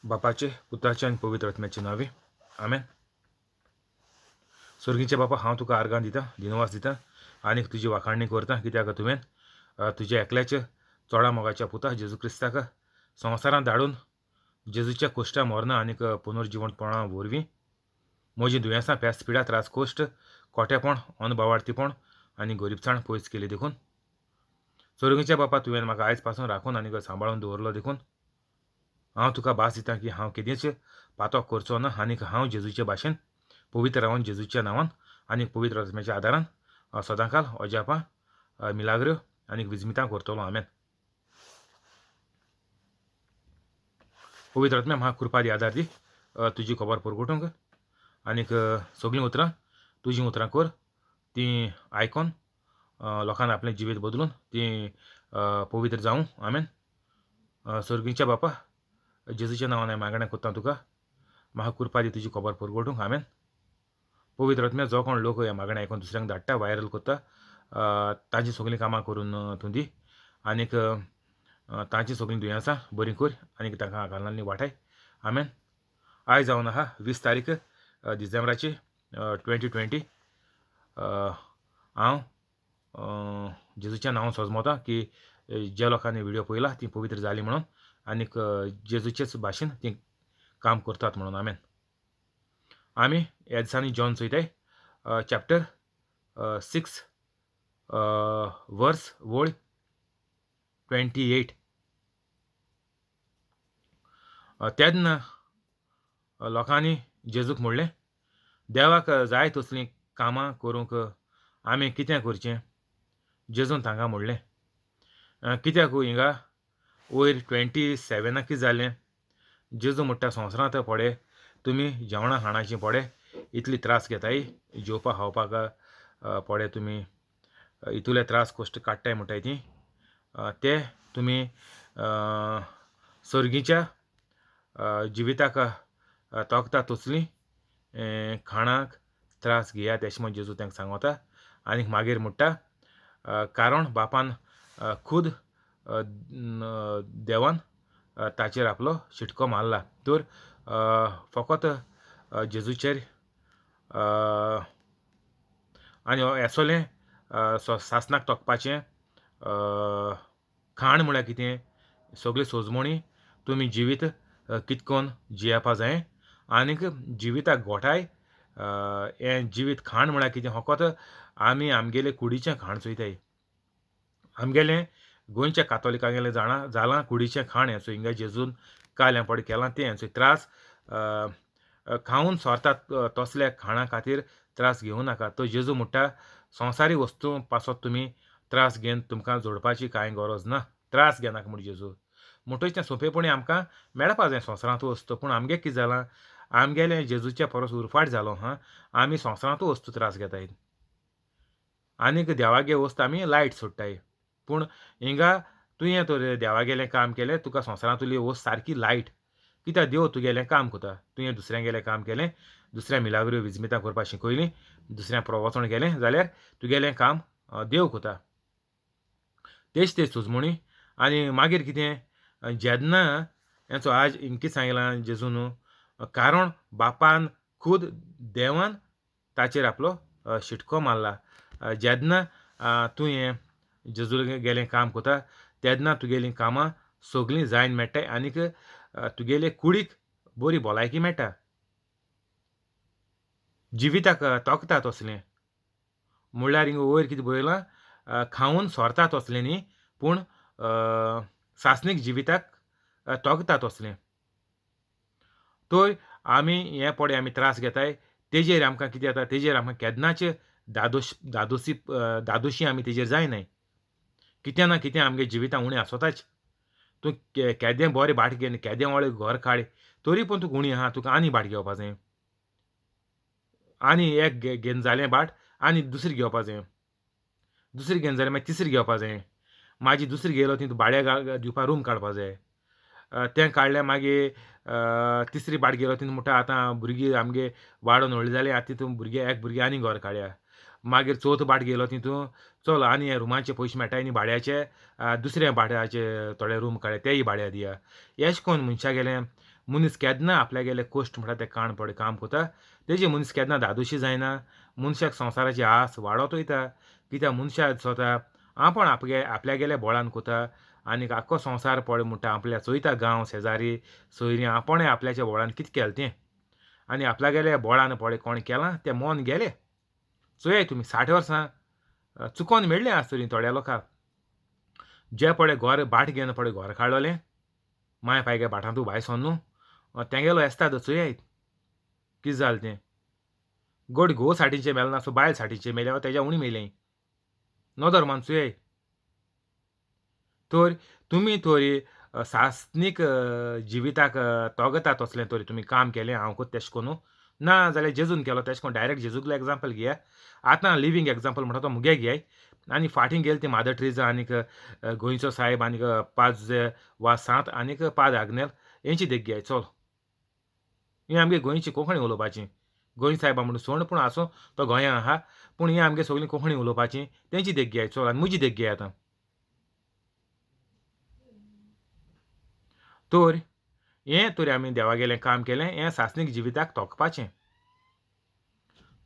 बापाचे, पुताचे आनी पवित्र आत्म्याचे नांवे, आमेन. सर्गीचे बापा, हांव तुका आर्गां दितां, दिनवास दितां आनीक तुजी वाखाणणी करतां, कित्याक तुवें तुज्या एकल्याचे चोडा मोगाच्या पुता जेजू क्रिस्ताक संवसारांत धाडून जेजूच्या कोश्टा मरना आनीक पुनर्जिवणपणा वरवीं म्हजीं दुयेंसां, पेस, पिडा, त्रास, कोश्ट, कोटेपण, अनभावार्थीपण आनी गरिबसाण पयस केली देखून. सर्गीच्या बापा, तुवें म्हाका आयज पासून राखून आनीक सांबाळून दवरलो देखून हांव तुका भास दितां की हांव केदींच पातक करचो ना आनीक हांव जेजूचे भाशेन पवित्र रावन जेजूच्या नांवान आनी पवित्र आत्म्याच्या आदारान सदांकाल अजापां, मिलाग्र्यो आनी विजमितां करतलो. आमेन. पवित्र आत्म्या, म्हाका कृपा दी, आदार दी तुजी खबर परगटूंक आनीक सगळीं उतरां तुजीं उतरां कर, तीं आयकोन लोकांक आपलें जिवीत बदलून तीं पवित्र जावं. आमेन. सर्गीच्या बापा, जेजूच्या नांवान हांवें मागणें करता तुका, म्हाका कृपा दी तुजी खबर परगटूंक. आमेन. पवित्र आत्म्या, जो कोण लोक ह्या मागणें आयकून दुसऱ्यांक धाडटा, व्हायरल करता, तांचीं सगळीं कामां करून तूं दी आनीक तांचीं सगळीं दुयेंसां बरीं कर आनीक तांकां आकांतांनी वाटाय. आमेन. आयज जावन आहा 20 तारीख डिसेंबराची 2020. हांव जेजूच्या नांवान सोजमोता की ज्या लोकांनी व्हिडियो पळयला ती पवित्र जाली म्हणून आनीक जेजूचेच भाशेन ती काम करतात म्हणून. आमेन. आमी ह्या दिसांनी जॉन चोयताय चॅप्टर 6 वर्स वळ 28. तेन्ना लोकांनी जेजूक म्हणलें, देवाक जाय तसलीं कामां करूंक आमी कितें करचें? जेजून तांकां म्हणलें, कित्याक हिंगा वयर 27 कितें जालें? जेजू म्हणटा, संवसारांत पडे तुमी जेवणां खाणाचीं पडे इतली त्रास घेताय, जेवपा खावपाक पडे तुमी इतले त्रास कश्ट काडटाय म्हणटाय ती, ते तुमी सर्गीच्या जिविताक तोखता तसलीं खाणाक त्रास घेयात अशें म्हण जेजू तांकां सांगता. आनीक मागीर म्हणटा, कारण बापान खूद देवान ताचेर आपलो शिटको मारला. तर फकत जेजूचेर आनी एसोलें सासणाक तोखपाचें खाण म्हळ्यार कितें, सगळी सोजमणी तुमी जिवीत कितकोन जियेवपा जाय आनीक जिविताक गोठाय हें जिवीत खाण म्हळ्यार कितें, फकत आमी आमगेले कुडीचें खाण चोयताय. आमगेलें गोंयच्या कातोलिकांगेलें जाणां जालां कुडीचें खाण हें चोय, हिंगा जेजून काल हें पड केलां तें हें चोय, त्रास खावन सोरतात तसल्या खाणा खातीर त्रास घेवं नाका. तो जेजू म्हणटा, संवसारी वस्तू पासत तुमी त्रास घेवन तुमकां जोडपाची कांय गरज ना, त्रास घेनाका म्हण जेजू. म्हणटच तें सोंपेपणी आमकां मेळपा जाय संवसारांत वस्तू. पूण आमगे कितें जालां, आमगेलें जेजूच्या परस उरफाट जालो हा, आमी संवसारांत वस्तू त्रास घेताय आनीक देवागे वस्त आमी लायट सोडटाय. पूण हिंगा तुवें तर देवागेलें काम केलें, तुका संवसारांतली वस्त सारकी लायट, कित्याक देव तुगेलें काम करता. तुवें दुसऱ्यांगेलें काम केलें, दुसऱ्या मिलाग्र्यो विजमितां करपाक शिकयलीं, दुसऱ्यां प्रवचन केलें जाल्यार तुगेलें काम देव करता. तेच तेच सुजमणी. आनी मागीर कितें, जेन्ना हेचो आज कितें सांगलां जेजून, कारण बापान खूद देवान ताचेर आपलो शिटको मारला. जेन्ना तुवें जेजू गेलें काम करता तेन्ना तुगेलीं कामां सगळीं जायन मेळटाय आनीक तुगेले कुडीक बरी भलायकी मेळटा, जिविताक तोखता तसलें. म्हणल्यार हिंगा वयर कितें बरयलां, खावन सोरता तसलें न्ही, पूण सासणीक जिविताक तोखता तसलें. तर आमी हें पळय आमी त्रास घेताय तेजेर आमकां कितें जाता, तेजेर आमकां केन्नाच दादोशी दादोशी आमी तेजेर जायनाय. कितें ना कितें आमगे जिवितां उणें आसताच. तूं केदें बरें भाट घेवन केदें व्हडलें घर काड तरी पूण तुका उणी आहा, तुका आनी भाट घेवपा जाय, आनी एक घेवन जालें भाट आनी दुसरी घेवपा जाय, दुसरी घेवन जालें मागीर तिसरी घेवपा जाय, मागीर दुसरी घेयलो ती भाड्या दिवपा रूम काडपा जाय, तें काडलें मागीर तिसरी भाट घेयलो ती म्हणटा आतां भुरगीं आमगे वाडोवन व्हडलीं जालीं, आतां तितून भुरगे एक भुरगें आनी घर काडया. मागीर चवथ भाट घेयलो तितून चल आनी हे रुमाचे पयशे मेळटाय न्ही भाड्याचे, दुसऱ्या भाड्याचे थोडे रूम काडया तेय भाड्या दिया. एश कोन्न मनशां गेलें मनीस केन्ना आपल्यागेले कश्ट म्हणटा तें काण पडे काम कोता तेजी मनीस केन्ना धादोशी जायना. मनशाक संवसाराची आस वाडत वयता कित्याक मनशाक दिसोता आपूण आपगे आपल्यागेल्या बोळान कोता आनीक आख्खो संवसार पळय म्हणटा आपल्या चोयता गांव शेजारी सोयरीं आपणें आपल्याच्या बोळान कितें केलें तें आनी आपल्यागेल्या बोळान पळय कोण केलां तें मन गेलें. चोयाय तुमी 60 वर्सां चुकोन मेळ्ळें आसतलीं थोड्या लोकांक जे पळय घर भाट घेवन पळय घर काडलोलें माय पायगे भाटांतू भायर सर न्हू तेंगेलो एस्ताद चोयाय कितें जालें तें. गोड घोव 60चेर मेलो ना सो बायल 60चेर मेल्या तेज्या उणी मेलें नदर मान चोयाय. तर तुमी तरी सासनीक जिविताक तोगता तसलें तरी तुमी काम केलें हांव कोत्ता तेशें कोन्नू ना जाल्यार जेजून केलो तेशें कोन्न डायरेक्ट जेजूगलो एग्जाम्पल घेया. आतां लिवींग एग्जाम्पल म्हणटा तो मुगे घेयाय आनी फाटीं गेले ती मादर ट्रेजा आनीक गोंयचो साहेब आनीक 5 वा 7 आनीक 5 आग्नेल हेंची देख घेयाय. चल ही आमगे गोंयची कोंकणी उलोवपाची गोंय साहेबा म्हणून सोण पूण आसूं तो गोंया आहा पूण ही आमगे सगळीं कोंकणी उलोवपाची तेंची देख घेयाय. चल आनी म्हजी देख घेया आतां. तर हें तरी आमी देवागेलें काम केलें हें सासणीक जिविताक तोखपाचें.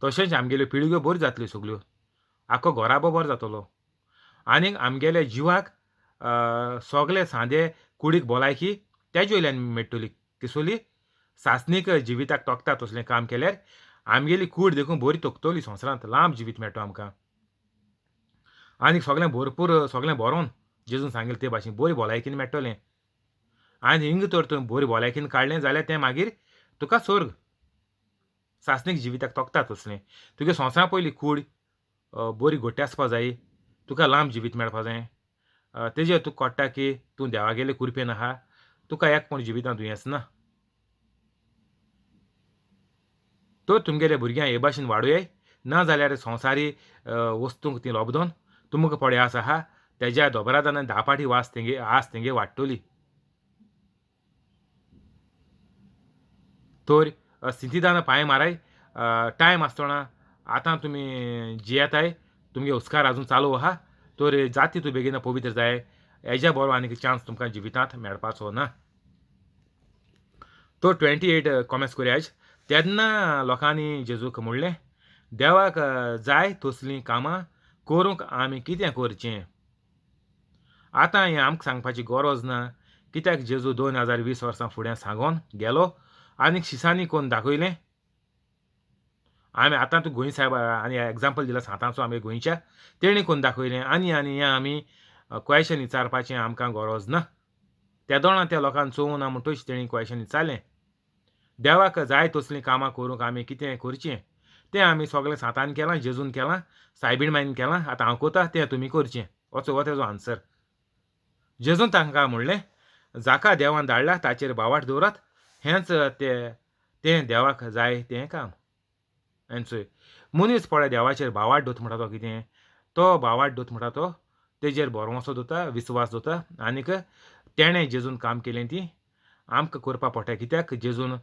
तशेंच आमगेल्यो पिळग्यो बऱ्यो जातल्यो सगल्यो आख्खो घराबो बरो जातलो आनीक आमगेल्या जिवाक सगळे सांदे कुडीक भलायकी तेजे वयल्यान मेळटली. किसोली सासणीक जिविताक तोखता तसलें काम केल्यार आमगेली कूड देखून बरी तोखतली संवसारांत लांब जिवीत मेळटा आमकां आनीक सगळें भरपूर सगळें बरोवन जेजून सांगिल्लें ते भाशेन बरी भलायकीन मेळटलें. आनी हिंग तर तुवें बरी भलायकीन काडलें जाल्यार तें मागीर तुका स्वर्ग सासणीक जिविताक तोखता तसलें. तुगे संवसारा पयली कूड बरी घट्टी आसपा जाय तुका लांब जिवीत मेळपा जाय. तेजेर तुका कळटा की तूं देवागेले कुरपेन आहा तुका एक पूण जिवितांत दुयेंस ना. तर तुमगेले भुरग्यांक हे भाशेन वाडोवयाय ना जाल्यार संवसारी वस्तूंक ती लोबदोन तुमकां पळय आस आहा तेज्या दोबरादान 10 पाटी वास तेंगे आस तेंगे वाडटली. तर सिंतिदान पांय माराय टायम आसतना आतां तुमी जियेताय तुमगे हुस्कार आजून चालू आहा तर जाती तूं बेगीन पवित्र जाय हेज्या बरो आनीक चान्स तुमकां जिवितांत मेळपाचो ना. तर 28 कॉमेस कोरया आयज. तेन्ना लोकांनी जेजूक म्हणलें देवाक जाय तसलीं कामां करूंक आमी कितें करचें. आतां हें आमकां सांगपाची गरज ना कित्याक जेजू 2020 वर्सां फुडें सांगोन गेलो आनीक शिसांनी कोन्न दाखयलें. आमी आतां तूं गोंय साहेब आनी एग्जाम्पल दिलां सांतांचो आमगे गोंयच्या तेणी कोन्न दाखयलें आनी आनी हें आमी क्वेशन विचारपाचें आमकां गरज ना. तेदोणा त्या लोकांक चोवूं ना म्हणटच तेणी क्वेशन विचारलें देवाक जाय तसलीं कामां करूंक आमी कितें करचें तें आमी सगळें सांतान केलां जेजून केलां सायबीण मायन केलां आतां हांव कोता तें तुमी करचें असो हो तेजो आन्सर. जेजून तांकां म्हणलें जाका देवान धाडला ताचेर भावार्थ दवरात हेंच तें देवाक जाय तें काम. आनी चोय मनीस पळय देवाचेर भावार्थ दवरता म्हणटा तो कितें तो भावार्थ दवरता म्हणटा तो तेजेर भरवंसो दवरता विस्वास दवरता आनीक तेणें जेजून काम केलें ती आमकां करपा पडटा. कित्याक जेजून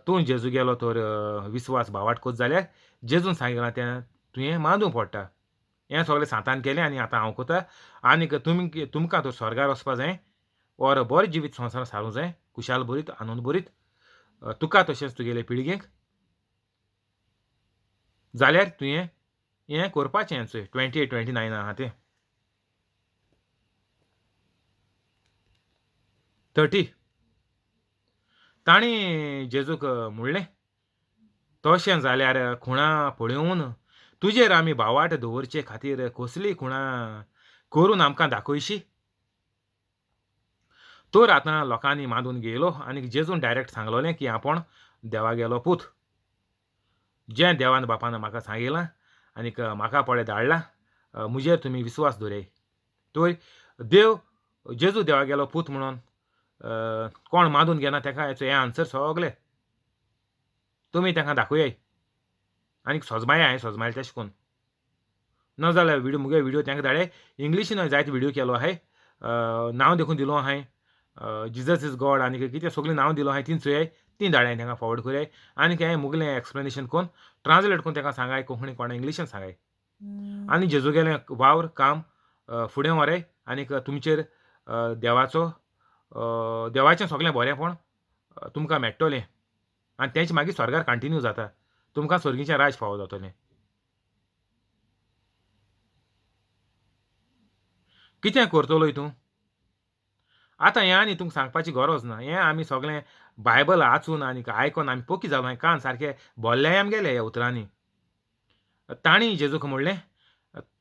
तूं जेजू गेलो तर विस्वास भावार्थ कोत जाल्यार जेजून सांगिलां तें तुवें मानूंक पडटा. हें सगळें सांतान केलें आनी आतां हांव कोता आनीक तुमी तुमकां तर स्वर्गार वचपा जाय or बरें जिवीत संवसार सारूंक जाय खुशाल भरीत आनंद भरीत तुका तशेंच तुगेले पिळगेक जाल्यार तुवें हें करपाचें. चोय 28 29 आहा तें 30. तांणी जेजूक म्हणलें तशें जाल्यार खुणां पळोवन तुजेर आमी भावार्थ दवरचे खातीर कसली खुणां करून आमकां दाखयशी. तर आतां लोकांनी मांदून घेयलो आनी जेजून डायरेक्ट सांगलोलें की आपूण देवागेलो पूत जें देवान बापान म्हाका सांगिलां आनीक म्हाका पळय धाडला म्हजेर तुमी विस्वास दवराय. तर देव जेजू देवागेलो पूत म्हणून कोण मांदून घेना तेका हें आन्सर सगळे तुमी तांकां दाखोवयाय आनीक सोजमाया हांवें सोजमायलें तेशें कोन्न ना जाल्यार व्हिडियो मुगे व्हिडियो तांकां धाडे इंग्लिशीन जायते व्हिडियो केलो आहाय नांव देखून दिलो आहाय जिजस is God आनी कितें सगळीं नांव दिलो आहाय तीं चोयाय तीं धाडाय तांकां फॉवर्ड करयाय आनी हांवें मुगलें एक्सप्लेनेशन कोन्न ट्रान्सलेट करून तांकां सांगाय कोंकणी कोणा इंग्लिशीन सांगाय आनी जेजूगेलें वावर काम फुडें व्हराय आनीक तुमचेर देवाचो देवाचें सगळें बरेंपण तुमकां मेळटलें आनी तेंच मागीर स्वर्गार कंटिन्यू जाता, तुमकां स्वर्गीचें राज फावो जातलें. कितें करतलोय तूं? आतां हें आनी तुमकां सांगपाची गरज ना. हें आमी सगळें बायबल वाचून आनी आयकोन आमी पोकी जालो, कान सारके बोल्ले आमगेले ह्या उतरांनी. तांणी जेजूक म्हणलें,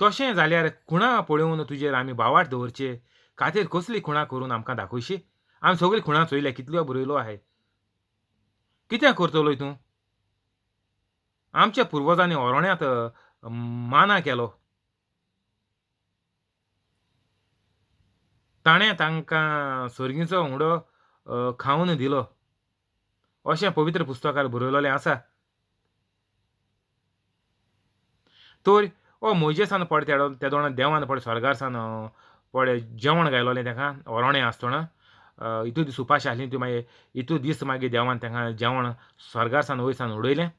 तशें जाल्यार खुणां पळोवन तुजेर आमी भावार्थ दवरचे खातीर कसली खुणां करून आमकां दाखयशी? आमी सगळीं खुणां चोयल्या, कितल्यो बरयलो आहाय. कितें करतलोय तूं? आमच्या पुर्वजांनी ओरोण्यांत माना केलो, ताणें तांकां सर्गीचो हुंडो खावन दिलो अशें पवित्र पुस्तकार बरयलेलें आसा. तर ओ मोयजेसान पळय तेदोणा देवान पळय स्वर्गार सान पळय जेवण गायलोलें ताका ओरोणें आसतना, इतू दीस उपाशी आसली ती, मागीर इतू दीस मागीर देवान ताका जेवण स्वर्गार सान वयर सान उडयलें.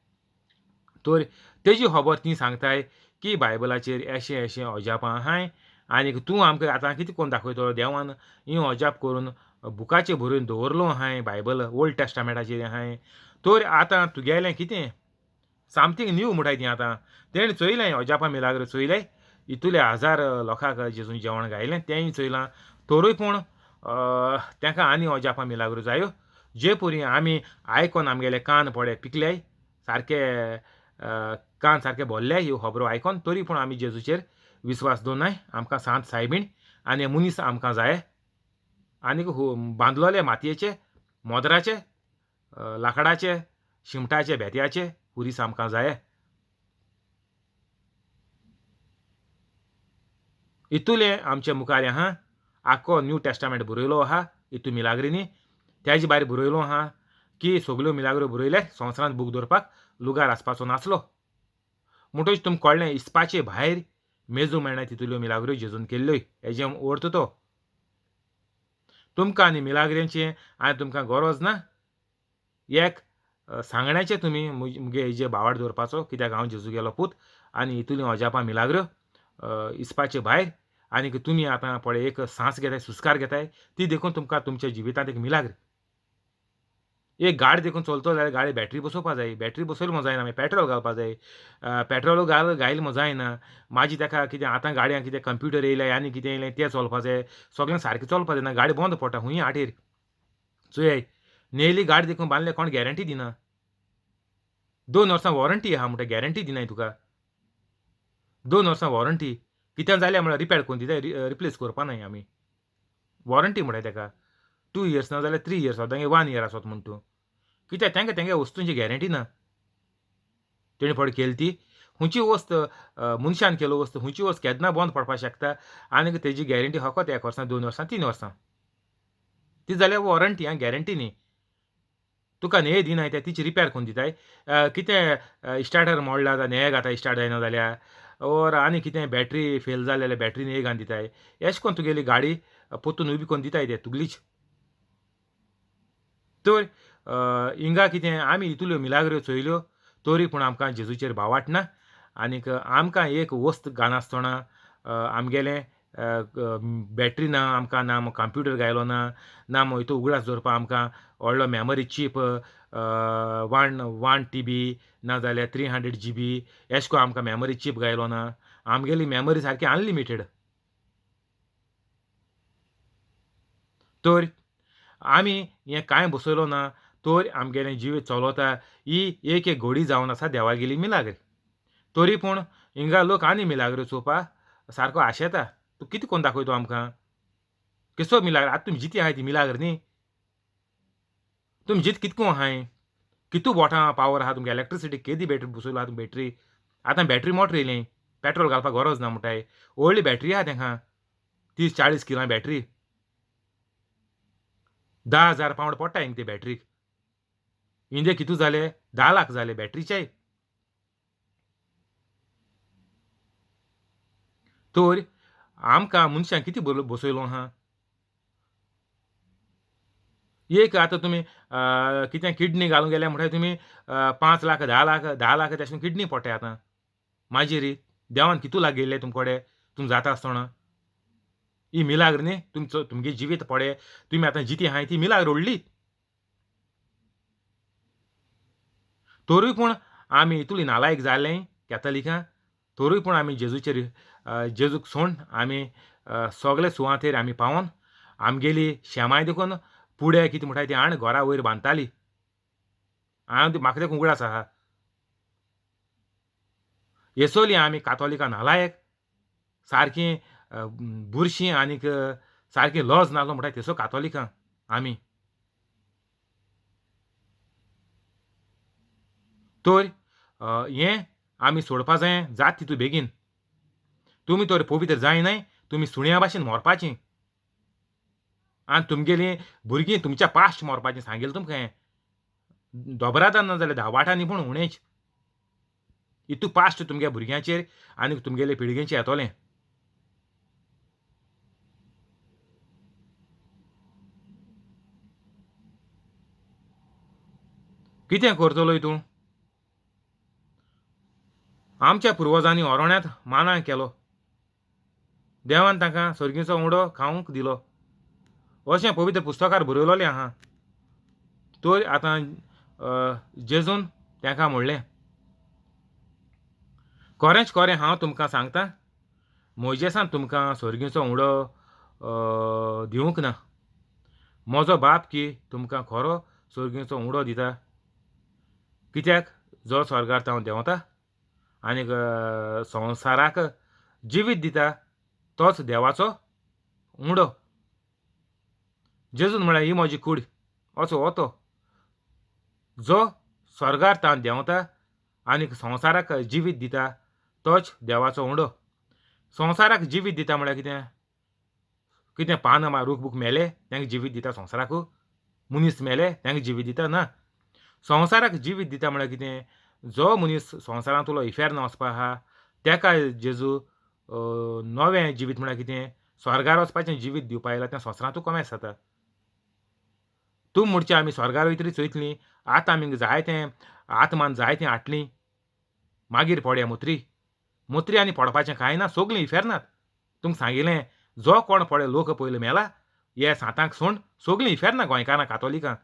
तर तेजी खबर ती सांगताय की बायबलाचेर अशें अशें अजापां आहाय आनीक तूं आमकां आतां कितें करून दाखयतलो? देवान ही अजाप करून बुकाचेर बरोवन दवरलो आहाय, बायबल ओल्ड टेस्टामेंटाचेर आहाय. तर आतां तुगेलें कितें सामथींग न्यू म्हणटाय ती. आतां तेणें चोयलें अजापां मिलाग्र चोयले, इतुले हजार लोकांक जेजून जेवण गायलें तेंय चोयलां. तरूय पूण तांकां आनी अजापां मिलाग्र जायो जे परी आमी आयकोन आमगेले कान पडे पिकले, सारके कान सारके भरले ह्यो खबरो आयकोन, तरी पूण आमी जेजूचेर विस्वास दवरनाय. आमकां सांत सायबीण आनी मनीस आमकां जाय आनीक बांदलोले मातयेचे, मोदराचे, लांकडाचे, शिमटाचे, भेत्याचे पुरीस आमकां जाय. इतुलें आमच्या मुखार आहा. आख्खो न्यू टेस्टामेंट बरयलो आहा इतू मिलाग्रीनी. तेजे भायर बरयलो आहा की सगल्यो मिलाग्रो बरयले संवसारांत बूक दवरपाक लुगार आसपाचो नासलो. म्हणटच तुमकां कळ्ळें इस्पाचे भायर मेजू मेळना तितुल्यो मिलाग्रो जेजून केल्ल्यो. हेजें अर्थ तो तुमकां आनी मिलाग्रेंचें आनी तुमकां गरज ना. एक सांगण्याचें तुमी मुगे हेजे भावार्थ दवरपाचो, कित्याक हांव जेजू गेलो पूत आनी इतुलीं अजापां मिलाग्रो इस्पाचे भायर आनीक तुमी आतां पळय एक सांस घेताय, सुस्कार घेताय, ती देखून तुमकां तुमच्या जिवितांत एक मिलाग्र. एक गाडी देखून चलतो जाल्यार गाडी बॅटरी बसोवपा जाय, बॅटरी बसयली म्हूण जायना, मागीर पेट्रोल घालपा जाय, पेट्रोल घायल म्हूण जायना, मागीर ताका कितें आतां गाडयांक कितें कंप्युटर येयले आनी कितें येयलें तें चलपा जाय, सगळें सारकें चलपा जायना, गाडी बंद पडटा हुंय आटेर. चोयाय नेली गाडी देखून बांदले कोण गॅरंटी दिना, 2 वर्सां वॉरंटी आहा म्हणटा, गॅरंटी दिनाय तुका 2 वर्सां वॉरंटी. कितें जाल्यार म्हळ्यार रिपेर करून दिताय, रिप्लेस करपा नाय आमी, वॉरंटी म्हणटाय ताका. 2 इयर्स ना जाल्यार 3 इयर्स, आतां 1 इयर आसत म्हण तूं, कित्याक तांकां तेंगे वस्तूंची गॅरंटी ना. तेणी फट केली ती खंयची वस्त मनशान केलो वस्त खंयची वस्त केन्ना बंद पडपाक शकता आनी तेजी गॅरंटी फकत 1 वर्सां, 2 वर्सां, 3 वर्सां, ती जाल्यार वॉरंटी आं, गॅरंटी न्ही. तुका न्हय दिनाय ते तिची रिपेर करून दिताय. कितें स्टार्टर मोडला जाल्यार न्हय घाताय स्टार्ट जायना जाल्यार, ओर आनी कितें बॅटरी फेल जाली जाल्यार बॅटरी न्हय घालून दिताय. अशें करून तुगेली गाडी परतून उबी करून दिताय ते तुगलीच. तर हिंगा कितें आमी इतल्यो मिलाग्रो चोयल्यो तरी पूण आमकां जेजूचेर भावार्थ ना. आनीक आमकां एक वस्त घालनासतना आमगेलें बॅटरी ना आमकां, ना कंप्युटर घायलो ना, ना हितू उगडास दवरपा आमकां व्हडलो मेमरी चीप 1 TB ना जाल्यार 300 GB अशें करून आमकां मेमरी चीप घायलो ना. आमगेली मेमरी सारकी अनलिमिटेड. तर आमी हें कांय बसयलो ना तर आमगेलें जिवीत चलता ही एक एक घोडी जावन आसा देवागेली मिलाग्र. तरी पूण हिंगा लोक आनी मिलाग्र चोवपा सारको आशेता. तूं कितें करून दाखयतो आमकां कसो मिलाग्र? आतां तुमी जिती आहाय ती मिलाग्र न्ही, तुमी जीत कितको आहाय, कितू बोटां पावर आहा तुमगे, इलेक्ट्रिसिटी केदी बॅटरी बसयलो आहा तुमी बॅटरी. आतां बॅटरी मोटर येयली, पेट्रोल घालपाक गरज ना म्हणटाय, व्हडली बॅटरी आहा तेंकां 30-40 किलां बॅटरी, 10,000 पावंड पडटा हिंग ते बॅटरीक. इंदे कितू जाले 10 लाख जाले बॅटरीचे. तर आमकां मनशांक कितें बसयलो आहा? एक आतां तुमी कितें किडनी घालूंक गेले म्हणल्यार तुमी 5 लाख 10 लाख 10 लाख तशें किडनी पडटा आतां. मागीर देवान कितू लागयल्ले तुमकडे तुमी जाता आसतना ही मिलाग्र न्ही, तुमचो तुमगे जिवीत पडे तुमी आतां जिती आहाय ती मिलाग्र व्हडली. तरूय पूण आमी इतूली नालायक जाले कॅथलिकां, तरूय पूण आमी जेजूचेर जेजूक सोडून आमी सगळे सुवातेर आमी पावोन आमगेली शेमांय देखून पुडे कितें म्हणटाय ती हाण घरा वयर बांदताली. हांव म्हाका देखून उगडास आहा. येसोली आमी कातोलिकां नालायक, सारकीं बुरशीं आनीक सारकी लज नासलो म्हणटा तेसो कातोलिकां आमी. तर हें आमी सोडपा जाय जात तितू बेगीन. तुमी तर पवित्र जायनाय, तुमी सुण्या भाशेन मरपाचीं आनी तुमगेलीं भुरगीं तुमच्या पाश्ट मरपाचें सांगेलें तुमकां हें. दोबरादान ना जाल्यार धा वाटांनी पूण उणेच इतू पाश्ट तुमगे भुरग्यांचेर आनी तुमगेले पिळगेचेर येतोलें. कितें करतलोय तूं? आमच्या पुर्वजांनी ओरोण्यांत माना केलो, देवान तांकां सर्गीचो उंडो खावंक दिलो अशें पवित्र पुस्तकार बरयलोलें आहा. तर आतां जेजून तांकां म्हणलें, खरेंच खरें हांव तुमकां सांगता, मोयजेसान तुमकां सर्गीचो उंडो दिवंक ना, म्हजो बाप की तुमकां खरो सर्गीचो उंडो दिता. कित्याक जो स्वर्गार तावन देंवता आनीक संवसाराक जिवीत दिता तोच देवाचो उंडो. जेजून म्हळ्यार ही म्हजी कूड, असो हो तो जो स्वर्गार तावन देंवता आनीक संवसाराक जिवीत दिता तोच देवाचो उंडो. संवसाराक जिवीत दिता म्हळ्यार कितें? कितें पानां मा रूख बूक मेले तांकां जिवीत दिता संवसाराक? मनीस मेले तांकां जिवीत दिता? ना. संवसाराक जिवीत दिता म्हळ्यार कितें? जो मनीस संवसारांतलो इफेर्न वचपा आहा ताका जेजू नवें जिवीत म्हळ्यार कितें? स्वर्गार वचपाचें जिवीत दिवपा आयला, तें संवसारांतूच कोमेस जाता. तूं म्हणचें आमी स्वर्गार वयतरी चोयतलीं, आतां आमी जाय तें आत्मान जाय तें हाडलीं, मागीर पडया मुत्री मुत्री आनी पडपाचें कांय ना, सगलीं इफेर्नात. तुमकां सांगिल्लें जो कोण पळय लोक पयलो मेला हे सांतांक सोड सगलीं इफेर्ना गोंयकारां कातोलिकां.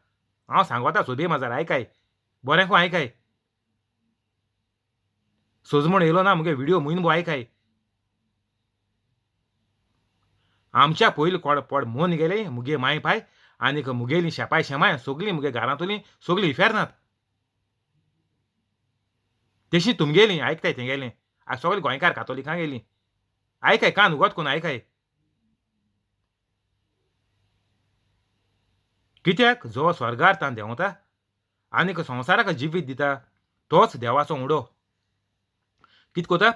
हांव सांगोता सोदे माजार आयकाय बरें खो आयकाय. सोजमण येयलो ना मुगे व्हिडियो म्हयनो भो आयकाय. आमच्या पयलीं कोण पड मोन गेले मुगे माय पाय आनीक मुगेली शेपाय शेमाय सगलीं मुगे घरांतलीं सगलीं इफेर्नात. तेशी तुमगेलीं आयकताय तेंगेलें सगळे गोंयकार कातोलिकां गेलीं आयकाय कान उगत कोण आयकाय. कित्याक जो स्वर्गार तान देंवता आनीक संवसाराक जिवीत दिता तोच देवाचो उंडो. कित कोता?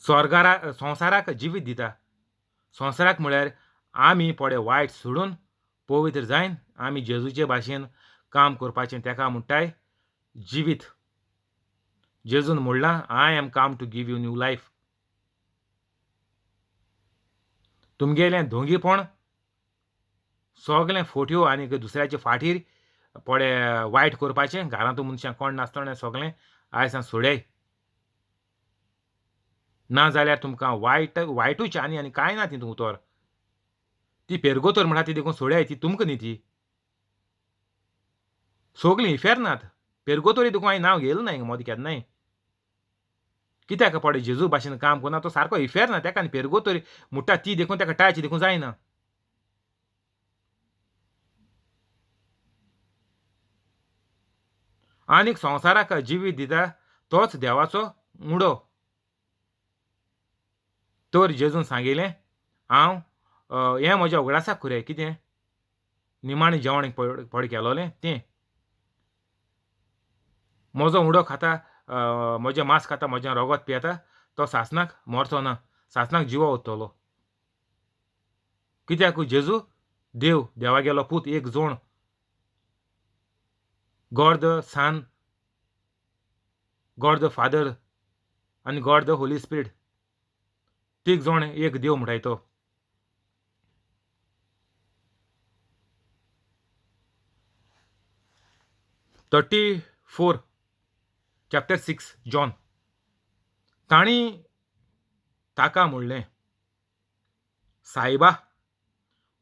स्वर्गारा संवसाराक जिवीत दिता. संवसाराक म्हळ्यार आमी पडे वायट सोडून पवित्र जायन आमी जेजूचे भाशेन काम करपाचें तेका म्हणटाय जिवीत. जेजून म्हणलां I am come to give you new life. तुमगेलें धोंगीपण सगलें फोट्यो आनी दुसऱ्याचे फाटीर पडे वायट करपाचें, घरांत मनशां कोण नासतना सगलें आयज सोडय, ना जाल्यार तुमकां वायट वायटूच आनी आनी कांय ना तितूंत उतर. ती पेरगोतर म्हणटा ती देखून सोडय, ती तुमकां न्ही, ती सगलीं इफेर्नात. पेरगोतोरी देखून हांवें नांव घेयलें ना हिंगा मदीं केन्नाय. कित्याक पडे जेजू भाशेन काम करना तो सारको इफेर्ना, तेका आनी पेरगोतोरी म्हणटा ती देखून तेका टायची देखून जायना. आनीक संवसाराक जिवीत दिता तोच देवाचो उंडो. तर जेजून सांगिल्लें हांव हें म्हज्या उगडासाक खुरें कितें निमाणें जेवण पड केलोलें तें. म्हजो उंडो खाता, म्हजें मांस खाता, म्हजें रगत पियेता तो सासनाक मरचो ना, सासनाक जिवो उरतलो. कित्याक जेजू देव, देवागेलो पूत एक जोण, God the son, God the father आनी गॉड the Holi spirit, तीग जोण एक देव म्हणटाय तो. 34 चॅप्टर 6 जॉन. तांणी ताका म्हणलें, सायबा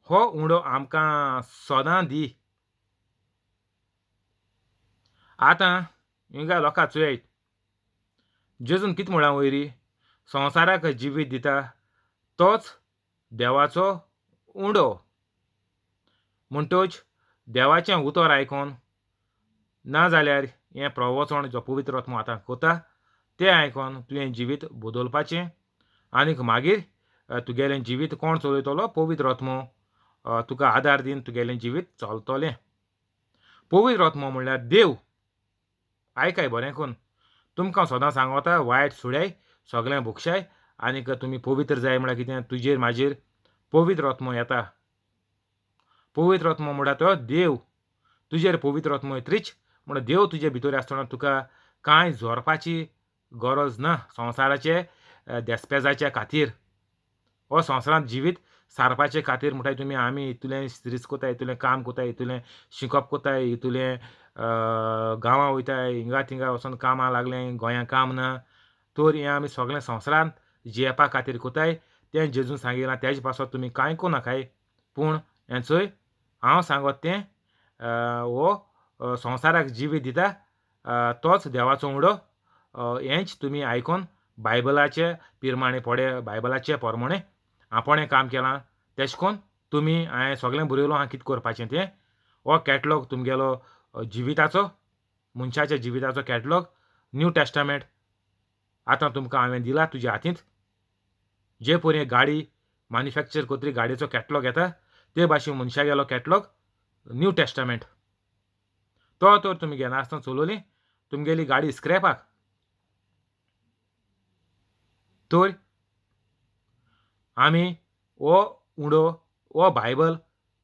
हो उंडो आमकां सदां दी. आतां हिंगा लोकां चोयात, जेजून कितें म्हळां वयरी, संवसाराक जिवीत दिता तोच देवाचो उंडो. म्हणटोच देवाचें उतर आयकोन ना जाल्यार हें प्रवचन जो पवित्र आत्मो आतां कोता तें आयकोन तुवें जिवीत बदलपाचें आनीक मागीर तुगेलें जिवीत कोण चलयतलो? पवित्र आत्मो तुका आदार दिवन तुगेलें जिवीत चलतलें. पवित्र आत्मो म्हणल्यार देव. आयकाय बरें करून, तुमकां सदां सांगता वायट सुड्याय सगळें भोगशाय आनीक तुमी पवित्र जाय म्हळ्यार कितें, तुजेर म्हाजेर पवित्र आत्मो येता. पवित्र आत्मो म्हणटा तो देव. तुजेर पवित्र आत्मो येतरीच म्हणून देव तुजे भितर आसतना तुका कांय जोरपाची गरज ना संवसाराचे देसपेजाच्या खातीर. हो संवसारांत जिवीत सारपाचे खातीर म्हणटा तुमी आमी इतलें स्त्रीस कोताय, इतलें काम कोताय, इतलें शिकप कोताय, इतलें गांवां वयताय, हिंगा थिंगा वचोन कामां लागलें, गोंयांत काम ना, तर हें आमी सगळें संवसारांत जियेवपा खातीर कोताय. तें जेजून सांगिलां तेजे पासत तुमी कांय कोनाकाय, पूण हें चोय हांव सांगत तें हो संवसाराक जिवीत दिता तोच देवाचो उडो. हेंच तुमी आयकोन बायबलाचे पिरमाणे पडे, बायबलाचे पोरमोणे आपणें काम केलां तेश कोन तुमी हांवें सगळें बरयलो आहा कितें करपाचें तें. हो कॅटलॉग तुमगेलो जिविताचो, मनशाच्या जिविताचो कॅटलॉग न्यू टेस्टामेंट आतां तुमकां हांवें दिला तुज्या हातींत. जे परी गाडी मॅन्युफॅक्चर कोतरी गाडयेचो कॅटलॉग येता ते भाशेन मनशागेलो कॅटलॉग न्यू टेस्टामेंट तो तर तुमी घेनासतना चलोवली तुमगेली गाडी स्क्रॅपाक. तर आमी हो उडो हो बायबल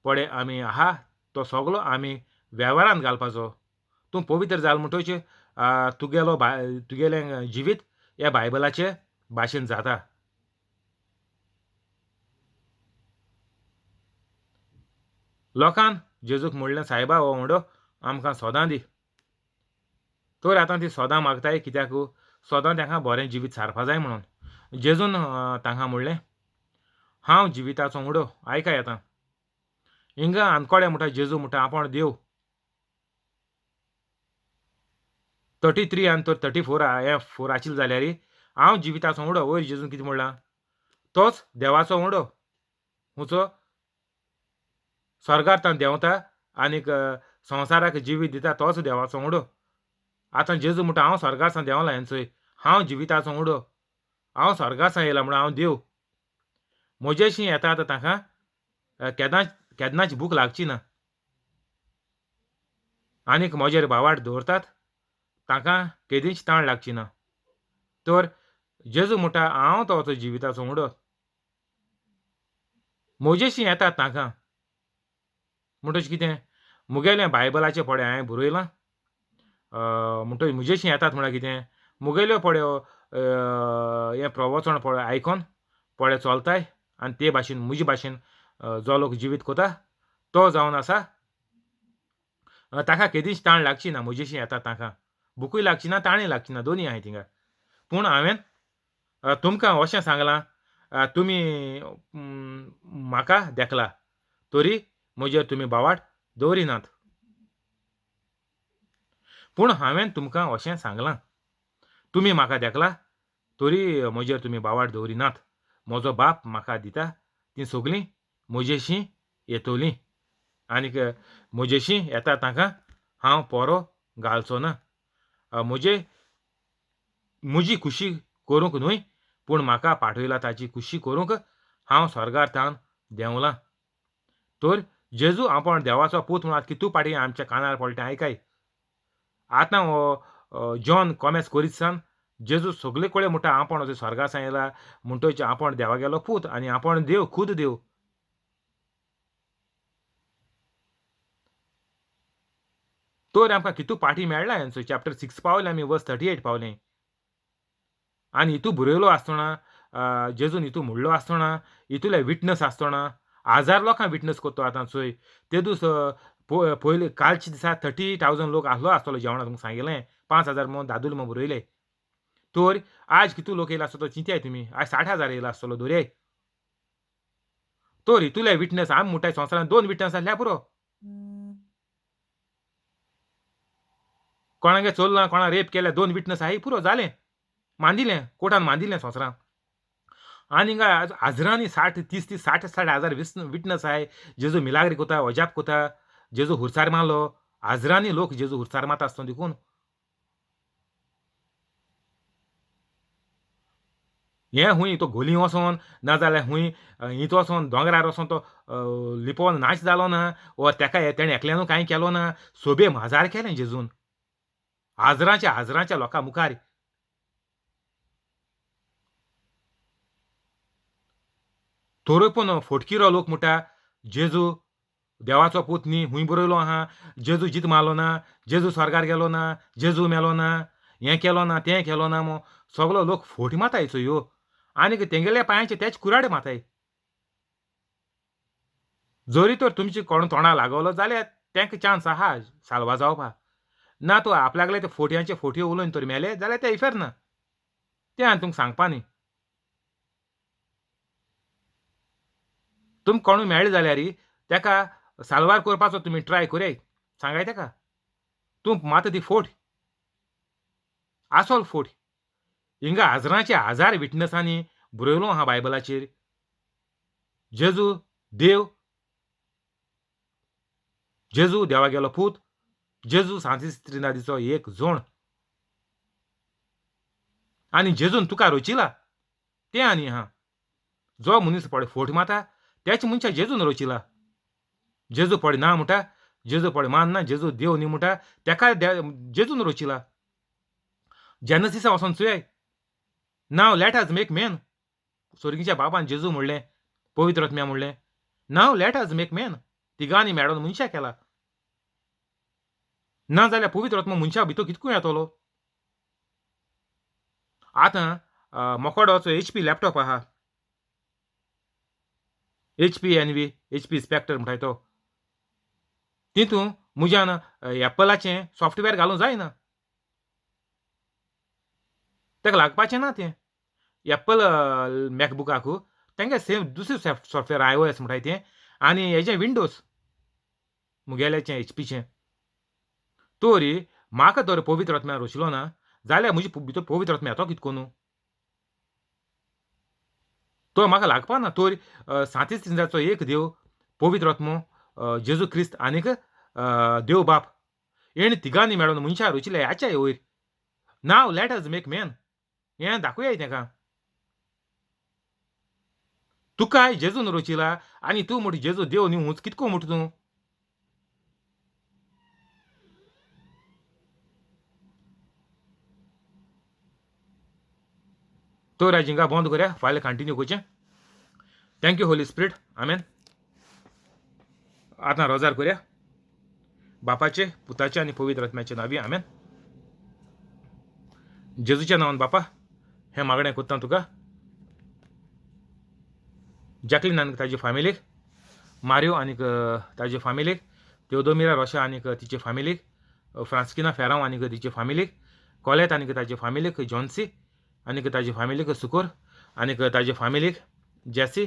पळय आमी आहा तो सगलो आमी वेव्हारांत घालपाचो. तूं पवित्र जाल म्हणटच तुगेलो तुगेलें जिवीत ह्या बायबलाचे भाशेन जाता. लोकान जेजूक म्हणलें, सायबा हो उंडो आमकां सदां दी. तर आतां ती सदां मागताय कित्याक सदां तांकां बरें जिवीत सारपा जाय म्हणून. जेजून तांकां म्हणलें, हांव जिविताचो उंडो. आयकाय आतां हिंगा आनकोडे म्हणटा जेजू म्हणटा आपूण देव. 33 आनी तर 34 हें 4 आशिल्लें जाल्यार हांव जिविताचो उंडो. वयर जेजून कितें म्हणलां, तोच देवाचो उंडो हुचो स्वर्गार ताण देंवता आनीक संवसाराक जिवीत दिता तोच देवाचो उंडो. आतां जेजू म्हणटा हांव स्वर्गार सावन देंवला हेंचोय, हांव जिविताचो उंडो, हांव स्वर्गार सावन येयला म्हणून हांव देव. म्हजेशी येता आतां तांकां केन्नाच केन्नाच भूक लागची ना आनीक म्हजेर भावार्थ दवरतात तांकां केदींच ताण लागची ना. तर जेजू म्हणटा हांव तो जिविताचो उंडो, म्हजेशी येतात तांकां. म्हणटच कितें मुगेलें बायबलाचें पळय हांवें बरयलां, म्हणटच म्हजेशी येतात म्हळ्यार कितें मुगेल्यो पळय हें प्रवचन पळय आयकोन पळय चलताय आनी ते भाशेन म्हजे भाशेन जो लोक जिवीत कोता तो जावन आसा ताका केदींच ताण लागची ना. म्हजेशी येतात तांकां भुकूय लागची ना, ताणय लागची ना, दोनूय आहाय थिंगा. पूण हांवें तुमकां अशें सांगलां, तुमी म्हाका देखला तरी म्हजेर तुमी भावार्थ दवरिनात. पूण हांवें तुमकां अशें सांगलां, तुमी म्हाका देखला तरी म्हजेर तुमी भावार्थ दवरिनात. म्हजो बाप म्हाका दिता तीं सगळीं म्हजेशी येतलीं आनीक म्हजेशी येता तांकां हांव पोरो घालचो ना. म्हजे म्हजी खुशी करूंक न्हय पूण म्हाका पाठयला ताची खुशी करूंक हांव स्वर्गार तावन देंवलां. तर जेजू आपूण देवाचो पूत म्हणून कितू पाटी आमच्या कानार पडटा तें आयकाय. आतां हो जॉन कॉमेस करीत सान जेजू सगळे कडेन म्हणटा आपूण असो स्वर्गा सावन येयला म्हणटच आपूण देवागेलो पूत आनी आपूण देव, खूद देव. तर आमकां कितू पाटी मेळ्ळा हेंचो. चॅप्टर 6 पावले आमी, वर्स 38 पावले. आनी हितू बरयलो आसतना जेजून हितू म्हणलो आसतना हितूले विटनस आसतना हजार लोकांक विटनस करता आतां चोय. ते दीस पयले कालच्या दिसा 30,000 लोक आसलो आसतलो जेवणाक, तुमकां सांगिल्लें 5,000 म्हूण दादूल म्हूण बरयले. तर आज कितू लोक येयला आसतलो चिंताय तुमी, आज 60,000 येयला आसतलो दरयाय. तर हितूले विटनस आमी म्हणटाय संवसारांत 2 विटनस आसल्यार पुरो. कोणागे चोरलां, कोणा रेप केल्या, 2 विटनस आहाय पुरो जालें, मांदिलें कोर्टान मांदिलें संवसारां। आनी हिंगा हजरांनी 60 30 30 60 60 हजार विटनस आहाय। जेजू मिलाग्री कोता, अजाप कोता, जेजू हुरसार मारलो, हजरांनी लोक जेजू हुरसार मारता आसतना देखून हें हुंय तो घोली वचोन नाजाल्यार हुंय हिंत वचोन दोंगरार वचोन तो लिपोवन नाच जालो ना, वा तेका तेणें एकल्यानू कांय केलो ना, सोबे माजार केलें जेजून हजरांच्या हजरांच्या लोकां मुखार। थोरो पूण फोटकिरो लोक म्हणटा जेजू देवाचो पूत न्ही, हुंय बरयलो आहा जेजू जीत मारलो ना, जेजू स्वर्गार गेलो ना, जेजू मेलो ना, हें केलो ना तें केलो ना, मो सगलो लोक फोट माताय चोयो आनी तेंगेल्या पांयांचे तेच कुराडे माताय। जरी तर तुमचे कोण तोंडा लागवलो जाल्यार तेंका चान्स आहा साल्वा जावपा, ना तो आपल्यागले ते फोटयांचे फोटयो उलोवन तर मेले जाल्यार ते इफेर ना, तें हांवें तुमकां सांगपा न्ही। तुमकां कोणूय मेळ्ळे जाल्यार तेका साल्वार करपाचो तुमी ट्राय करयाय, सांगाय तेका तूं मात ती फोट आसल फोट। हिंगा हजरांचे हजार विटनसांनी बरयलो आहा बायबलाचेर जेजू देव, जेजू देवा गेलो पूत, जेजू सांतीस त्रिनादीचो एक जोण आनी जेजून तुका रोचिला तें आनी आहा। जो मनीस पळय फोट माता तेच मनशा जेजून रोचिला। जेजू पळय ना म्हणटा, जेजू पळय मान ना, जेजू देव न्ही म्हणटा, तेका जेजून रोचिला। जेनसिसा वचोन चोयाय, नाव let us make man, सोर्गीच्या बाबान जेजू म्हणलें, पवित्र आत्म्या म्हणलें, नाव let us make man, तिगांनी मेळोन मनशा केला। ना जाल्यार पवित्र आत्मा मनशा भितर कितको येतलो। आतां मोकोडोचो HP laptop आहा, HP NV, HP Spectre म्हणटाय तो, तितून म्हज्यान एप्पलाचें सॉफ्टवेअर घालूंक जायना, ताका लागपाचें ना तें। एप्पल मॅकबुकाक तेंगे सेम दुसरें सॉफ्टवेअर iOS म्हणटाय तें, आनी हेजें विंडोज मुगेल्याचें HPचें। तरी म्हाका तर पवित्र आत्म्यान रोशिलो ना जाल्यार म्हजी भितर पवित्र आत्म्या येतो कितको न्हू, तो म्हाका लागपा ना। तर सांतीस तिनजाचो एक देव पवित्र आत्मो जेजू क्रिस्त आनीक देव बाप हेणी तिगांनी मेळोन मनशां रोचिले ह्याच्या वयर। नाव let us make man हें दाखोवया तेका। तुकाय जेजून रोचिला आनी तूं म्हट जेजू देव न्ही हूंच कितको म्हट तूं। तर आयज हिंगा बंद करया, फाल्यां कंटिन्यू करचें। Thank you Holy Spirit, आमेन। आतां रोजार करया बापाचे पुताचे आनी पवित्र आत्म्याचे नांवी, आमेन। जेजूच्या नांवान बापा हें मागणें करता तुका, जॅकलीन आनी ताजे फामिलीक, मारियो आनी ताजे फामिलीक, तेवदोमिरा रोशा आनी तिचे फामिलीक, फ्रांस्किना फेरांव आनी तिचे फामिलीक, कॉलेत आनी ताजे फामिलीक, जॉन्सी आनी ताजे फामिलीक, सुकोर आनी ताजे फामिलीक, जेसी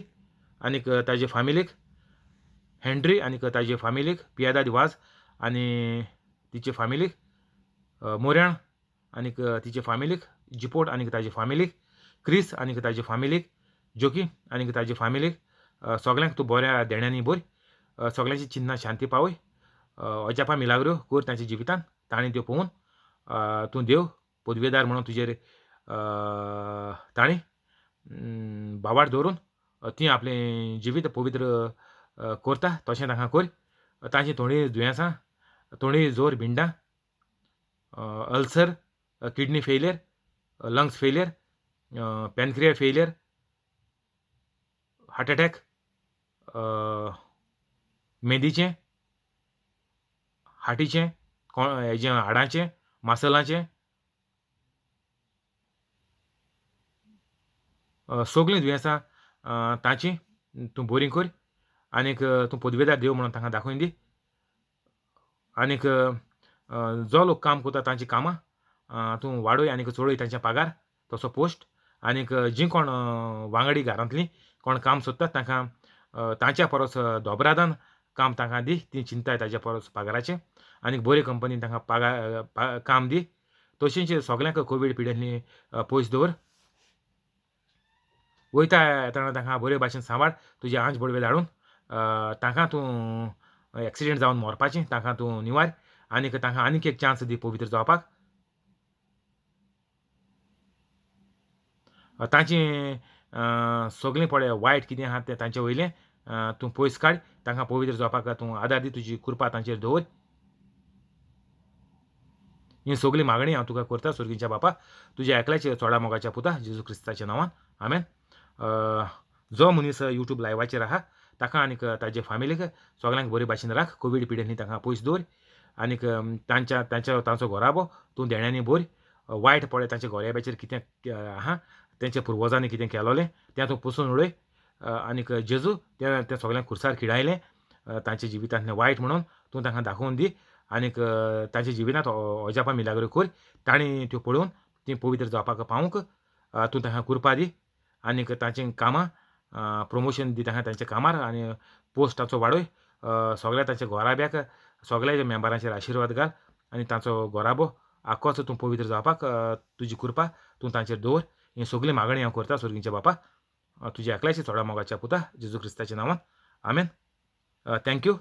आनी ताजे फामिलीक, हेंड्री आनी ताजे फामिलीक, पियादा वाज आनी तिचे फामिलीक, मोऱ्याण आनी तिचे फामिलीक, जिपोट आनी ताजे फामिलीक, क्रिस आनी ताजे फामिलीक, जोकी आनी ताजे फामिलीक, सगल्यांक तूं बऱ्या देण्यांनी भर, सगल्यांची चिन्नां शांती पावय, अजापां मिलाग्रो कर तांच्या जिवितान, तांणी त्यो पळोवन तूं देव पदवेदार म्हणून तुजेर तांणी भावार्थ दवरून ती आपलें जिवीत पवित्र करता तशें तांकां कर। तांची थोडीं दुयेंसां, थोडीं जोर भिंडां, ulcer, kidney failure, lungs failure, pancreas failure, heart attack, मेंदीचें, हार्टीचें, हेजें हाडांचें, मासलांचें, सगळीं दुयेंसां तांची तूं बरी कर आनीक तूं पदवेदार देव म्हणून तांकां दाखोवन दी। आनीक जो लोक काम करता तांची कामां तूं वाडय आनीक चडय तांचे पगार तसो पोस्ट। आनीक जीं कोण वांगडी घरांतलीं कोण काम सोदतात तांकां तांच्या परस दोबरादान काम तांकां दी, तीं चिंताय ताज्या परस पगाराचें आनीक बरे कंपनीन तांकां पगार काम दी. तशेंच सगल्यांक कोवीड पिडेंतली पयस दवर. वयता येतना तांकां बरे भाशेन सांबाळ, तुजे आंज बडवे धाडून तांकां तूं एक्सिडेंट जावन मरपाचें तांकां तूं निवार आनीक तांकां आनीक एक चान्स दी पवित्र जावपाक. तांचें सगळें पळय वायट कितें आहा तें तांचे वयलें तूं पयस काड, तांकां पवित्र जावपाक तूं आदार दी, तुजी कृपा तांचेर दवर. ही सगळी मागणी हांव तुका करता स्वर्गीच्या बापा, तुज्या एकल्याच्या चोडा मोगाच्या पुता जेजू क्रिस्ताच्या नांवान, आमेन. जो मनीस यूट्यूब लायवाचेर आहा ताका आनीक ताजे फामिलीक सगळ्यांक बरे भाशेन राख, कोवीड पिडेंतली तांकां पयस दवर आनीक तांच्या तांच्या तांचो घराबो तूं देण्यांनी भर. वायट पळय तांच्या घराब्याचेर कितें आहा, तेंच्या पुर्वजांनी कितें केलोलें तें तूं पुसून उडय आनीक जेजू तें तें सगळ्यांक खुर्सार खिडायलें तांच्या जिवितांतलें वायट म्हणून तूं तांकां दाखोवन दी आनीक तांच्या जिवितांत अजापां मिलाग्रो कर, तांणी त्यो पळोवन तीं पवित्र जावपाक पावूंक तूं तांकां कृपा दी आनीक तांचीं कामां प्रमोशन दी तांकां तांच्या कामार आनी पोस्ट तांचो वाडय. सगळ्या तांच्या घराब्याक सगळ्या मेंबरांचेर आशिर्वाद घाल आनी तांचो घराबो आख्खोच तूं पवित्र जावपाक तुजी कृपा तूं तांचेर दवर. ही सगळी मागणी हांव करता स्वर्गीच्या बापा, तुज्या एकल्याच्या चोडा मोगाच्या पुता जेजू क्रिस्ताच्या नांवान, आमेन. Thank you.